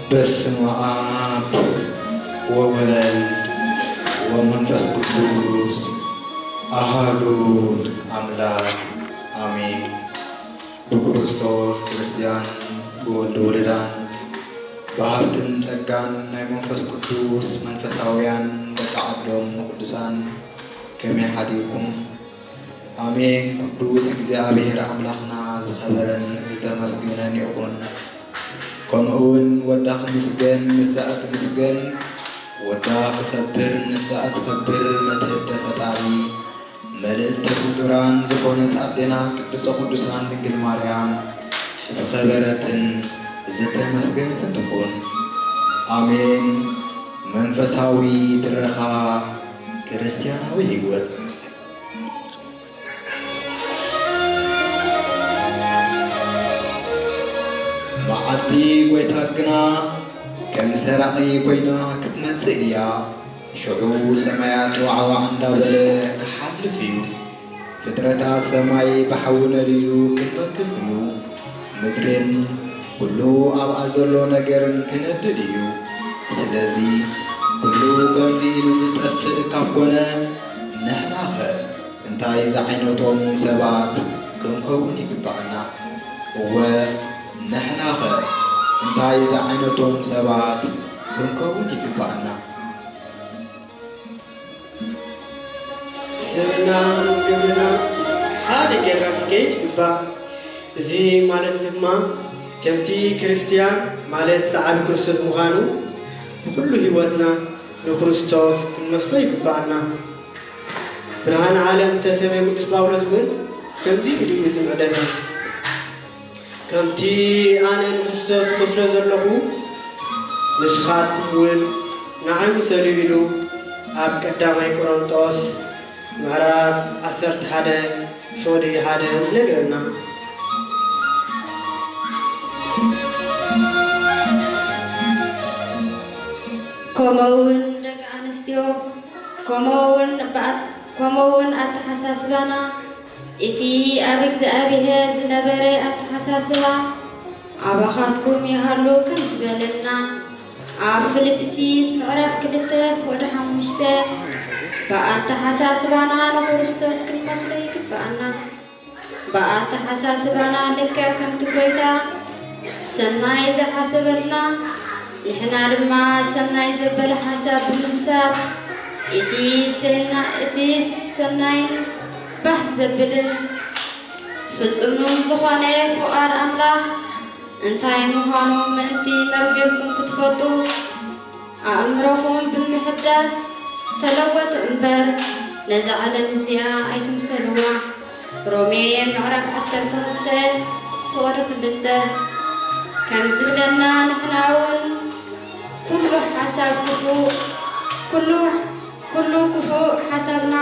በስመ አብ ወወልድ ወመንፈስ ቅዱስ አሃዱ አምላክ አሜን። ብክርስቶስ ክርስቲያን፣ ብወልድ ውሉዳን፣ ብሃብትን ጸጋን ናይ መንፈስ ቅዱስ መንፈሳውያን ደቂ ዓዶም ንቅዱሳን ከመይ ሓዲርኩም? ኣሜን። ቅዱስ እግዚኣብሔር ኣምላኽና ዝኸበረን ዝተመስገነን ይኹን። ከምኡውን ወዳ ክምስገን ንሳ እትምስገን፣ ወዳ ክኸብር ንሳ እትኸብር መትሕተ ፈጣሪ፣ መልእልተ ፍጡራን ዝኾነት ኣዴና ቅድስተ ቅዱሳን ድንግል ማርያም ዝኸበረትን ዝተመስገነትን ትኹን። ኣሜን። መንፈሳዊ ትረኻ ክርስትያናዊ ህይወት። መዓልቲ ጐይታ ግና ከም ሰራቒ ኰይና ክትመጽእ እያ። ሽዑ ሰማያት ዋዕዋዕ እንዳበለ ክሓልፍ እዩ። ፍጥረታት ሰማይ ብሓዊ ነዲዱ ክመክኽ እዩ። ምድርን ኩሉ ኣብኣ ዘሎ ነገርን ክነድድ እዩ። ስለዚ ኩሉ ከምዚ ኢሉ ዝጠፍእ ካብ ኮነ፣ ንሕናኸ እንታይ ዝዓይነቶም ሰባት ክንከውን ይግብኣና? እወ፣ ንሕናኸ እንታይ ዝዓይነቶም ሰባት ክንከውን ይግብኣና? ስምናን ግብርናን ሓደ ጌርና ክንከይድ ይግባእ። እዚ ማለት ድማ ከምቲ ክርስትያን ማለት ሰዓቢ ክርስቶስ ምዃኑ ብኹሉ ህይወትና ንክርስቶስ ክንመስሎ ይግባኣና። ብርሃን ዓለም ተሰምየ ቅዱስ ጳውሎስ እውን ከምዚ ኢሉ እዩ ዝምዕደና። ከምቲ ኣነ ንክርስቶስ እመስሎ ዘለኹ ንስኻትኩም እውን ንዓይ ምሰሉ ኢሉ ኣብ ቀዳማይ ቆሮንጦስ ምዕራፍ ዓሰርተ ሓደ ፍቕዲ ሓደ ይነግረና። ከምኡ እውን ደቂ ኣንስትዮ ከምኡ እውን ኣተሓሳስባና እቲ ኣብ እግዚኣብሔር ዝነበረ ኣተሓሳስባ ኣባኻትኩም ይሃሉ ከም ዝበለና ኣብ ፊልጵስዩስ ምዕራፍ ክልተ ወደ ሓሙሽተ ብኣተሓሳስባና ንክርስቶስ ክንመስሎ ይግብኣና። ብኣተሓሳስባና ልክዕ ከምቲ ጐይታ ሰናይ ዝሓሰበልና ንሕና ድማ ሰናይ ዘበለ ሓሳብ ብምሕሳብ እቲ ሰናይን ባህ ዘብልን ፍጹምን ዝኾነ ፍቓድ ኣምላኽ እንታይ ምዃኑ ምእንቲ መርሚርኩም ክትፈልጡ ኣእምሮኹም ብምሕዳስ ተለወጡ እምበር ነዛ ዓለም እዚኣ ኣይትምሰልዋ። ሮሜ ምዕራፍ ዓሰርተ ክልተ ፍቕዲ ክልተ ከም ዝብለና ንሕና እውን ኩሉ ሓሳብ ክፉእ ኩሉ ኩሉ ክፉእ ሓሳብና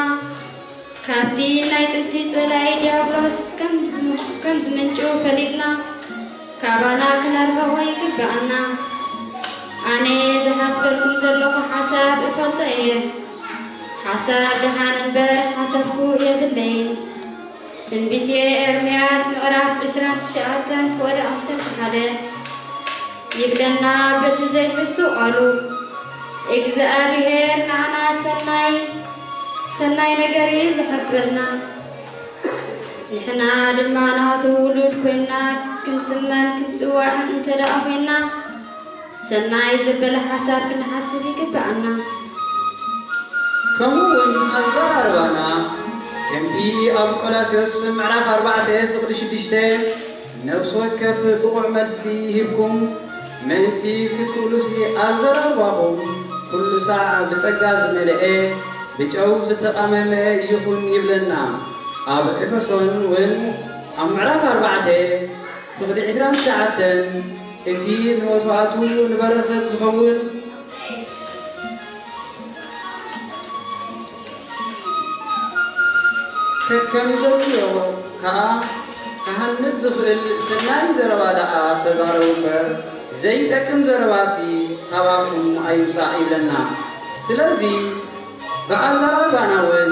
ካብቲ ናይ ጥንቲ ጸላኢ ዲያብሎስ ከም ዝምንጩ ፈሊጥና ካባና ክነርሕቖ ይግብኣና። ኣነ ዝሓስበልኩም ዘለኹ ሓሳብ እፈልጦ እየ፣ ሓሳብ ደሓን እምበር ሓሰብኩ የብለይን። ትንቢት ኤርምያስ ምዕራፍ ዕስራን ትሽዓተን ፍቕዲ ዓሰርተ ሓደ ይብለና በቲ ዘይሕሱ ቃሉ እግዚኣብሔር ንዓና ሰናይ ሰናይ ነገር እዩ ዝሓስበልና። ንሕና ድማ ናቱ ውሉድ ኮይንና ክንስመን ክንጽዋዕን እንተ ደኣ ኮይንና፣ ሰናይ ዘበለ ሓሳብ ክንሓስብ ይግብኣና። ከምኡ እውን ኣዘራርባና ከምቲ ኣብ ቆላስዮስ ምዕራፍ ኣርባዕተ ፍቕዲ ሽዱሽተ ነፍሲ ወከፍ ብቑዕ መልሲ ሂብኩም ምእንቲ ክትክእሉሲ ኣዘራርባኹም ኩሉ ሳዕ ብጸጋ ዝመልአ ብጨው ዝተቓመመ ይኹን ይብለና። ኣብ ኤፌሶን እውን ኣብ ምዕራፍ ኣርባዕተ ፍቕዲ ዕስራን ትሽዓተን እቲ ንመስዋእቱ ንበረኸት ዝኸውን ከከም ዘድልዮ ከኣ ክሃንጽ ዝኽእል ሰናይ ዘረባ ደኣ ተዛረቡ እምበር፣ ዘይጠቅም ዘረባሲ ካብ ኣፍኩም ኣይውጻእ ይብለና። ስለዚ ብኣዘራርባና እውን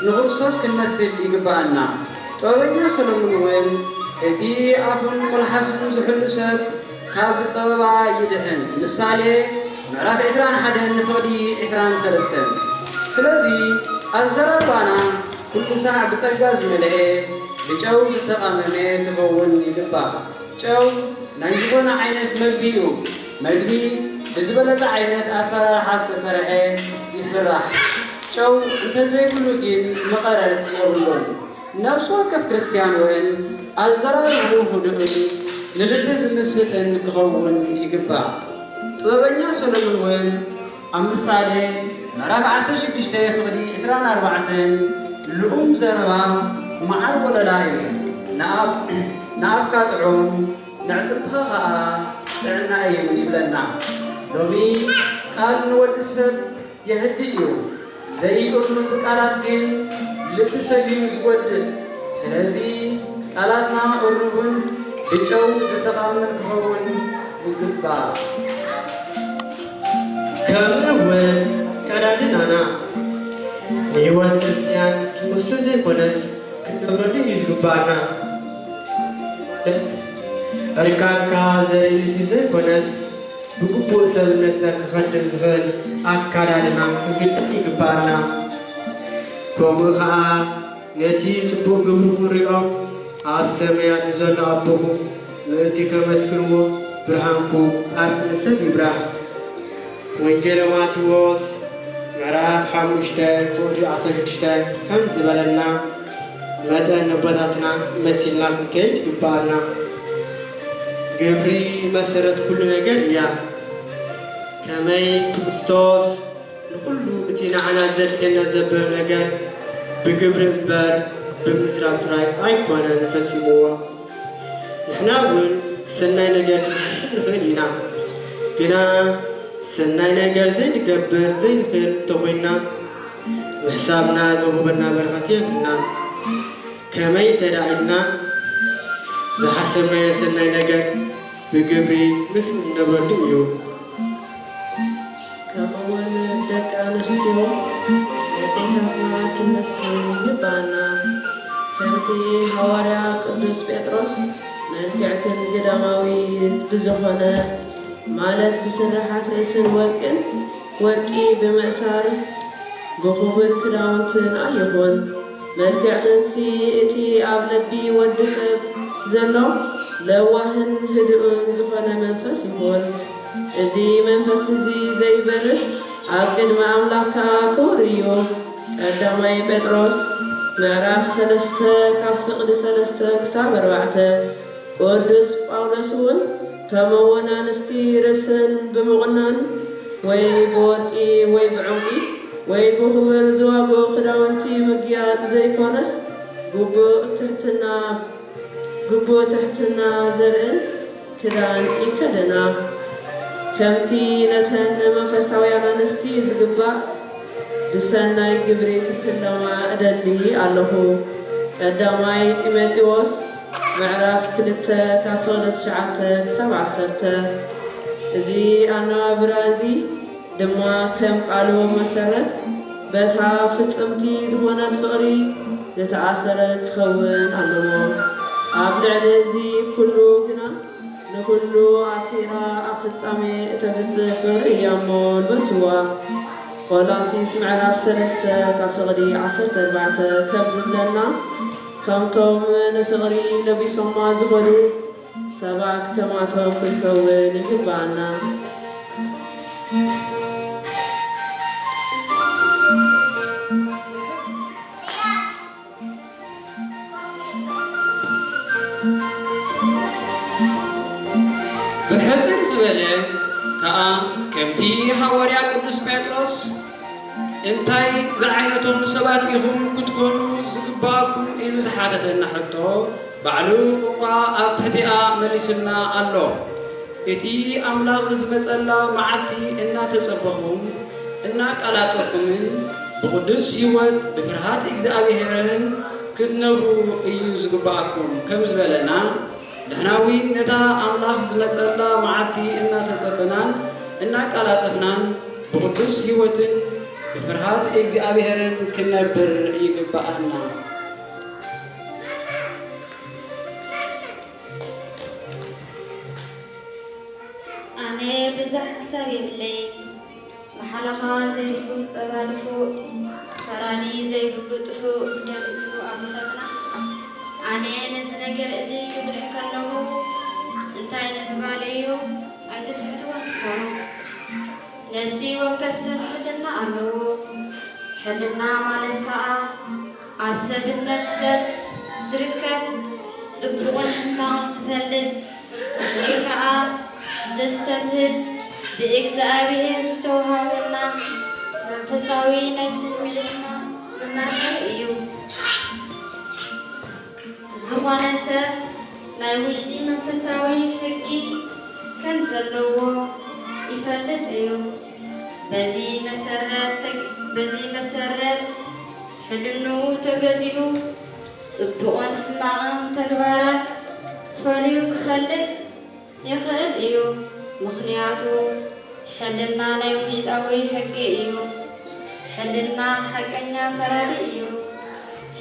ንክርስቶስ ክንመስል ይግብኣና። ጥበበኛ ሰሎሞን እውን እቲ ኣፉን መልሓሱን ዝሕሉ ሰብ ካብ ጸበባ ይድሕን። ምሳሌ ምዕራፍ ዕስራን ሓደን ንፍቕዲ ዕስራን ሰለስተን። ስለዚ ኣዘራርባና ኩሉ ሳዕ ብጸጋ ዝመልአ፣ ብጨው ዝተቐመመ ክኸውን ይግባእ። ጨው ናይ ዝኾነ ዓይነት መግቢ እዩ። መግቢ ብዝበለጸ ዓይነት ኣሰራርሓ ዝተሰርሐ ይስራሕ። ጨው እንተዘይብሉ ግን መቐረት የብሉን። ነፍሲ ወከፍ ክርስትያን እውን ኣዘራርባኡ ህዱእን ንልቢ ዝምስጥን ክኸውን ይግባእ። ጥበበኛ ሰሎሞን እውን ኣብ ምሳሌ ምዕራፍ ዓሰርተ ሽዱሽተ ፍቕዲ ዕስራን ኣርባዕተን ልኡም ዘረባ መዓር ወለላ እዩ። ንኣፍ-፣ ንኣፍካ ጥዑም፣ ንዕጽምትኻ ኸኣ ጥዕና እዩ ይብለና። ሎሚ ቃል ንወዲ ሰብ የህድእ እዩ። ዘይእሩም ቃላት ግን ልቢ ሰልዩ ዝጎድእ። ስለዚ ቃላትና እሩምን ብጨው ዝተቓመመን ክኸውን ይግባእ። ከምኡ እውን ኣከዳድናና ንህይወት ክርስትያን ክንመስሎ ዘይኮነስ ክንነብረሉ እዩ ዝግባኣና። ማለት ዕርቃንካ ዘርኢ ልብሲ ዘይኮነስ ብግቡእ ሰብነትና ክኸድን ዝኽእል ኣከዳድና ክንግድን ይግባኣና። ከምኡ ኸኣ ነቲ ጽቡቕ ግብርኩም ሪኦም ኣብ ሰማያት ንዘሎ ኣቦኹም ምእንቲ ከመስግንዎ ብርሃንኩም ኣብ ኩሉ ሰብ ይብራህ። ወንጌል ማቴዎስ ምዕራፍ ሓሙሽተ ፍቕዲ ዓሰርተ ሽዱሽተ ከም ዝበለና መጠን ነቦታትና መሲልና ክንከይድ ይግባኣና። ግብሪ መሰረት ኩሉ ነገር እያ። ከመይ ክርስቶስ ንኹሉ እቲ ንዓና ዘድልየና ዘበለ ነገር ብግብሪ እምበር ብምዝራብ ጥራይ ኣይኮነን ፈጺምዎ። ንሕና እውን ሰናይ ነገር ክንሓስብ ንኽእል ኢና። ግና ሰናይ ነገር ዘይንገብር ዘይንኽእል እንተኾይንና፣ ምሕሳብና ዝውህበና በረኸት የብልናን። ከመይ እንተ ደኣ ኢልና፣ ዝሓሰብናዮ ሰናይ ነገር ብግብሪ ምስ እንነብረሉ እዩ። ከምኡውን ደቂ ኣንስትዮ ኣዴታትና ክንመስል ይግባኣና። ከምቲ ሃዋርያ ቅዱስ ጴጥሮስ፣ መልክዕክን ግዳማዊ ብዝኾነ፣ ማለት ብስርሓት ርእስን ወርቅን፣ ወርቂ ብምእሳር ብኽቡር ክዳውንትን ኣይኹን። መልክዕክንሲ እቲ ኣብ ልቢ ወዲ ሰብ ዘሎ ለዋህን ህዱእን ዝኾነ መንፈስ ይኹን። እዚ መንፈስ እዚ ዘይበርስ ኣብ ቅድሚ ኣምላኽ ከኣ ክቡር እዩ። ቀዳማይ ጴጥሮስ ምዕራፍ ሰለስተ ካብ ፍቕዲ ሰለስተ ክሳብ ኣርባዕተ። ቅዱስ ጳውሎስ እውን ከምኡ እውን ኣንስቲ ርእሰን ብምቑናን ወይ ብወርቂ ወይ ብዕንቂ ወይ ብኽቡር ዝዋግኡ ክዳውንቲ ምግያጽ ዘይኮነስ ግቡእ ትሕትና፣ ግቡእ ትሕትና ዘርእን ክዳን ይከደና። ከምቲ ነተን መንፈሳውያን ኣንስቲ ዝግባእ ብሰናይ ግብሪ ክስለማ እደሊ ኣለኹ። ቀዳማይ ጢሞቴዎስ ምዕራፍ ክልተ ካብ ፍቕዲ ትሽዓተ ክሳብ ዓሰርተ። እዚ ኣነባብራ እዚ ድማ ከም ቃሉ መሰረት በታ ፍጽምቲ ዝኾነት ፍቕሪ ዝተኣሰረ ክኸውን ኣለዎ። ኣብ ልዕሊ እዚ ኩሉ ግና ንኹሉ ኣሲራ ኣብ ፍጻሜ እተብጽሕ ፍቕሪ እያ እሞ ልበስዋ። ቆላሲስ ምዕራፍ ሰለስተ ካብ ፍቕዲ ዓሰርተ ኣርባዕተ ከም ዝብለና፣ ከምቶም ንፍቕሪ ለቢሶማ ዝኾኑ ሰባት ከማቶም ክንከውን ይግብኣና። ብሕጽር ዝበለ ከኣ፣ ከምቲ ሃዋርያ ቅዱስ ጴጥሮስ፣ "እንታይ ዝዓይነቶም ሰባት ኢኹም ክትኮኑ ዝግብኣኩም?" ኢሉ ዝሓተተና ሕቶ፣ ባዕሉ እኳ ኣብ ትሕቲኣ መሊሱልና ኣሎ። እቲ ኣምላኽ ዝመጸላ መዓልቲ እናተጸበኹም፣ እናቀላጠፍኩምን ብቕዱስ ህይወት ብፍርሃት እግዚኣብሔርን ክትነብሩ እዩ ዝግብኣኩም ከም ዝበለና፣ ንሕና እውን ነታ ኣምላኽ ዝመጸላ መዓልቲ እናተጸበናን እናቀላጠፍናን ብቕዱስ ህይወትን ብፍርሃት እግዚኣብሔርን ክንነብር ይግብኣና። ብዙሕ ሓሳብ የብለይን። መሓለኻ ዘይብሉ ጸባ ድፉእ፣ ፈራዲ ዘይብሉ ጥፉእ፣ ደም ዝህቡ ኣቦታትና። ኣነ ነዚ ነገር እዚ ክብል እንከለኹ፣ እንታይ ንምባል እዩ? ኣይትስሕትዎን ትኾኑ። ነፍሲ ወከፍ ሰብ ሕልና ኣለዎ። ሕልና ማለት ከኣ ኣብ ሰብነት ሰብ ዝርከብ ጽቡቕን ሕማቕን ዝፈልጥ ወይ ከኣ ዘስተብህል ብእግዚኣብሔር ዝተውሃበና መንፈሳዊ ናይ ስምዒትና መናኸሪ እዩ። ዝኾነ ሰብ ናይ ውሽጢ መንፈሳዊ ሕጊ ከም ዘለዎ ይፈልጥ እዩ። በዚ መሰረት ተግ-፣ በዚ መሰረት ሕልንኡ ተገዚኡ ጽቡቕን ሕማቕን ተግባራት ፈልዩ ክፈልጥ ይኽእል እዩ። ምኽንያቱ ሕልና ናይ ውሽጣዊ ሕጊ እዩ። ሕልና ሓቀኛ ፈራዲ እዩ።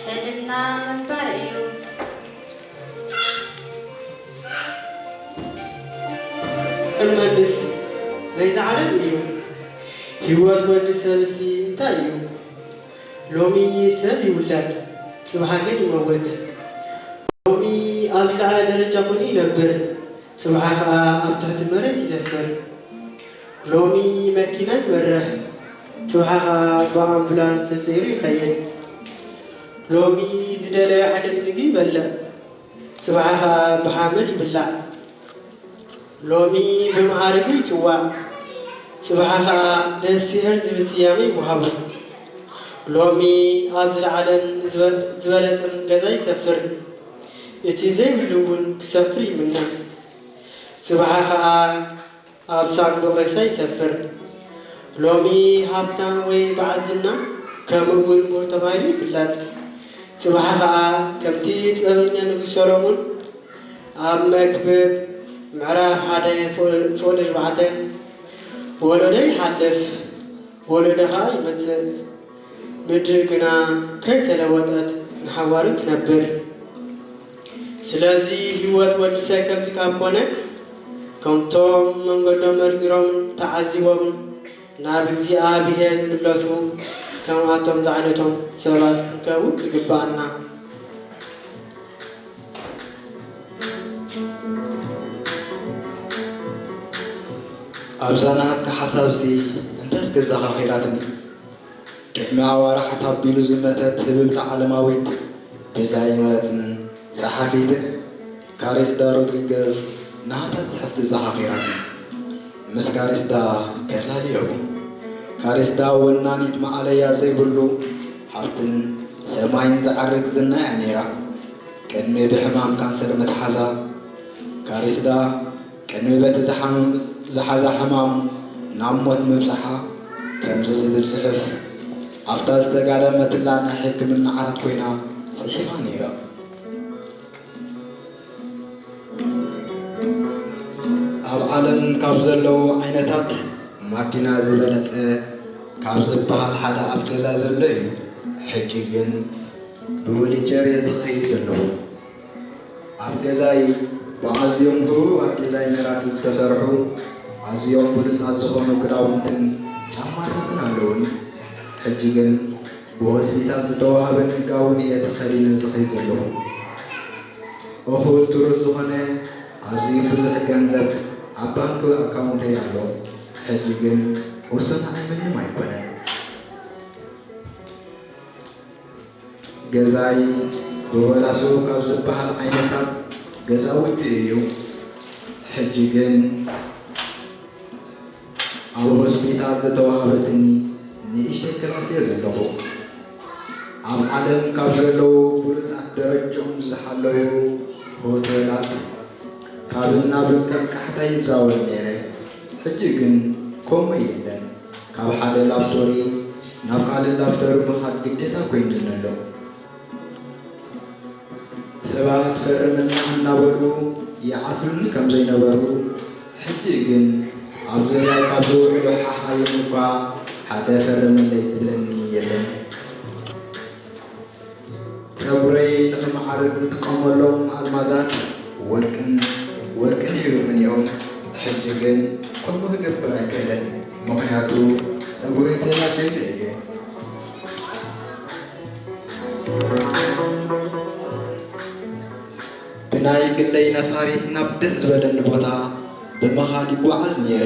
ሕልና ምንባር እዩ። እንመልስ ናይዚ ዓለም እዩ። ህይወት ወዲ ሰብሲ እንታይ እዩ? ሎሚ ሰብ ይውለድ፣ ጽባሕ ግን ይመውት። ሎሚ ኣብ ዝለዓለ ደረጃ ኮይኑ ይነብር፣ ጽባሕ ከኣ ኣብ ትሕቲ መሬት ይዘፍር። ሎሚ መኪና ይመርሕ፣ ጽባሕ ከኣ ብኣምቡላንስ ተሰይሩ ይኸይድ። ሎሚ ዝደለዮ ዓይነት ምግቢ ይበልዕ፣ ጽባሕ ከኣ ብሓመድ ይብላዕ። ሎሚ ብመዓርጉ ይጽዋዕ፣ ጽባሕ ከኣ ነፍስሄር ዝብል ስያመ ይወሃቦ። ሎሚ ኣብ ዝለዓለን ዝበ-፣ ዝበለጸን ገዛ ይሰፍር፣ እቲ ዘይብሉ እውን ክሰፍር ይምነ። ጽባሕ ከኣ ኣብ ሳንዱቕ ሬሳ ይሰፍር። ሎሚ ሃብታም ወይ በዓል ዝና፣ ከምኡ እውን ምሁር ተባሂሉ ይፍለጥ። ጽባሕ ከኣ ከምቲ ጥበበኛ ንጉስ ሰሎሞን ኣብ መክብብ ምዕራፍ ሓደ ፍቕዲ ኣርባዕተ፣ ወለዶ ይሓልፍ፣ ወለዶ ኸኣ ይመጽእ፣ ምድሪ ግና ከይተለወጠት ንሓዋሩ ትነብር። ስለዚ ህይወት ወዲ ሰብ ከምዚ ካብ ኮነ፣ ከምቶም መንገዶም መርሚሮምን ተዓዚቦምን ናብ እግዚኣብሔር ዝምለሱ፣ ከምኣቶም ዝዓይነቶም ሰባት ክንከውን ይግብኣና። ኣብዛ ናሃትካ ሓሳብሲ እንተስ ገዛኻ ኸይራትኒ። ቅድሚ ኣዋርሕ ኣቢሉ ዝመተት ህብብቲ ዓለማዊት ዲዛይነረትን ጸሓፊትን ካሪስዳ ሮድሪገዝ ናታ ጽሕፍቲ ዘኻኺራኒ። ምስ ካሪስዳ ከላልየኩም። ካሪስዳ ወናኒት መኣለያ ዘይብሉ ሃብትን ሰማይን ዝዓርግ ዝና እያ ነይራ። ቅድሚ ብሕማም ካንሰር ምትሓዛ፣ ካሪስዳ ቅድሚ በቲ ዝሓም-፣ ዝሓዛ ሕማም ናብ ሞት ምብጽሓ፣ ከምዚ ዝብል ጽሑፍ ኣብታ ዝተጋደመትላ ናይ ሕክምና ዓራት ኮይና ጽሒፋ ነይራ። ኣብ ዓለም ካብ ዘለዉ ዓይነታት ማኪና ዝበለጸ ካብ ዝበሃል ሓደ ኣብ ገዛ ዘሎ እዩ። ሕጂ ግን ብዊልቸር እየ ዝኸይድ ዘለኹ። ኣብ ገዛይ ብኣዝዮም ህቡባት ዲዛይነራት ዝተሰርሑ ኣዝዮም ብሉጻት ዝኾኑ ክዳውንትን ጫማታትን ኣለዉኒ። ሕጂ ግን ብሆስፒታል ዝተወሃበኒ ጋውን እየ ተኸዲነ ዝኸይድ ዘለኹ። እኹል ትሩዝ ዝኾነ ኣዝዩ ብዙሕ ገንዘብ ኣብ ባንክ ኣካውንተይ ኣሎ። ሕጂ ግን ውሱን ንዓይ ምንም ኣይኮነን። ገዛይ ብበላሶ ካብ ዝበሃል ዓይነታት ገዛውቲ እዩ። ሕጂ ግን ኣብ ሆስፒታል ዝተዋህበትኒ ንእሽተይ ክላስ እየ ዘለኹ። ኣብ ዓለም ካብ ዘለዉ ብሉጻት ደረጅኦም ዝሓለዉ ሆቴላት ካብን ናብን ከም ቃሕታ ይዛወር ነይረ። ሕጂ ግን ከምኡ የለን። ካብ ሓደ ላብቶሪ ናብ ካልእ ላብቶሪ ምኻድ ግዴታ ኮይኑኒ ኣሎ። ሰባት ፈርምልና እናበሉ ይዓስሉኒ ከም ዘይነበሩ፣ ሕጂ ግን ኣብ ዙርያይ ካብ ዝውዕሉ ሓኻይም እኳ ሓደ ፈርመለይ ዝብለኒ የለን። ጸጉረይ ንኽመዓርግ ዝጥቀመሎም ኣልማዛት ወርቅን ወርቅን ሂሩፍን እዮም። ሕጂ ግን ከምኡ ክገብር ኣይክእልን፣ ምኽንያቱ ጸጉረይ ተላጭየ እየ። ብናይ ግለይ ነፋሪት ናብ ደስ ዝበለኒ ቦታ ብምኻድ ይጓዓዝ ነይረ።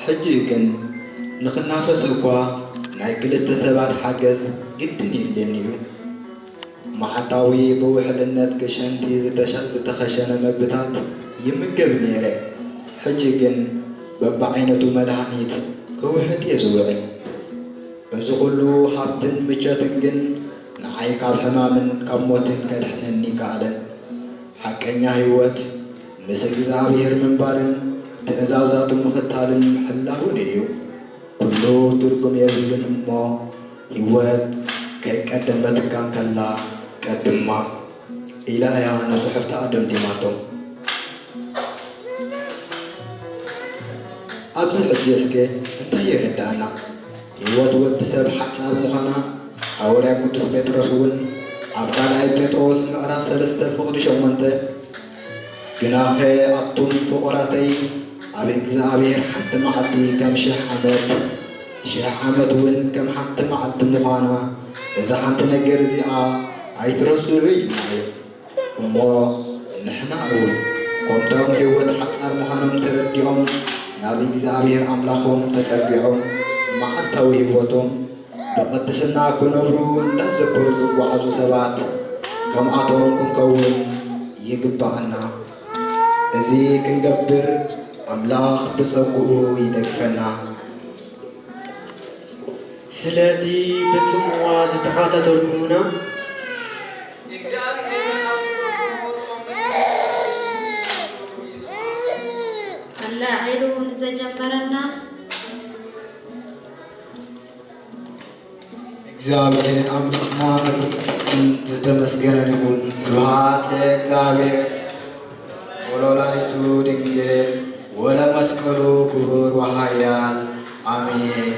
ሕጂ ግን ንኽናፈስ እኳ ናይ ክልተ ሰባት ሓገዝ ግድን የድልየኒ እዩ። መዓልታዊ ብውሕልነት ክሸንቲ ዝተሸ-፣ ዝተኸሸነ መግብታት ይምገብ ነይረ። ሕጂ ግን በብዓይነቱ መድሃኒት ክውሕጥ እየ ዝውዕል። እዚ ኩሉ ሃብትን ምቾትን ግን ንዓይ ካብ ሕማምን ካብ ሞትን ከድሕነኒ ከኣለን። ሓቀኛ ህይወት ምስ እግዚኣብሔር ምንባርን ትእዛዛቱ ምኽታልን ምሕላውን እዩ። ኩሉ ትርጉም የብሉን እሞ፣ ህይወት ከይቀደመትካ እንከላ ቀድማ፣ ኢላ እያ ንጽሑፍታ ኣደምዲማቶ። ኣብዚ ሕጂ እስከ እንታይ ይርድኣና? ህይወት ወዲ ሰብ ሓጻር ምዃና ሃዋርያ ቅዱስ ጴጥሮስ እውን ኣብ ካልኣይ ጴጥሮስ ምዕራፍ ሰለስተ ፍቕዲ ሸሞንተ፣ ግናኸ ኣቱም ፍቑራተይ፣ ኣብ እግዚኣብሔር ሓንቲ መዓልቲ ከም ሽሕ ዓመት፣ ሽሕ ዓመት እውን ከም ሓንቲ መዓልቲ ምዃና፣ እዛ ሓንቲ ነገር እዚኣ ኣይትረስዑ ኢልና እዩ። እሞ ንሕና እውን ከምቶም ህይወት ሓጻር ምዃኖም ተረዲኦም ናብ እግዚኣብሔር ኣምላኾም ተጸጊዖም መዓልታዊ ህይወቶም ብቕድስና ክነብሩ እንዳዘከሩ ዝጓዓዙ ሰባት ከምኣቶም ክንከውን ይግባኣና። እዚ ክንገብር ኣምላኽ ብጸግኡ ይደግፈና። ስለቲ ብጽምዋ ዝተኸታተልኩሙና፣ ኣላዒሉ ንዘጀመረና እግዚኣብሔር ኣምላኽና ዝተመስገነ ይኹን። ስብሐት ለእግዚኣብሔር ወለወላዲቱ ድንግል ወለመስቀሉ ክቡር ወኃያል። ኣሜን።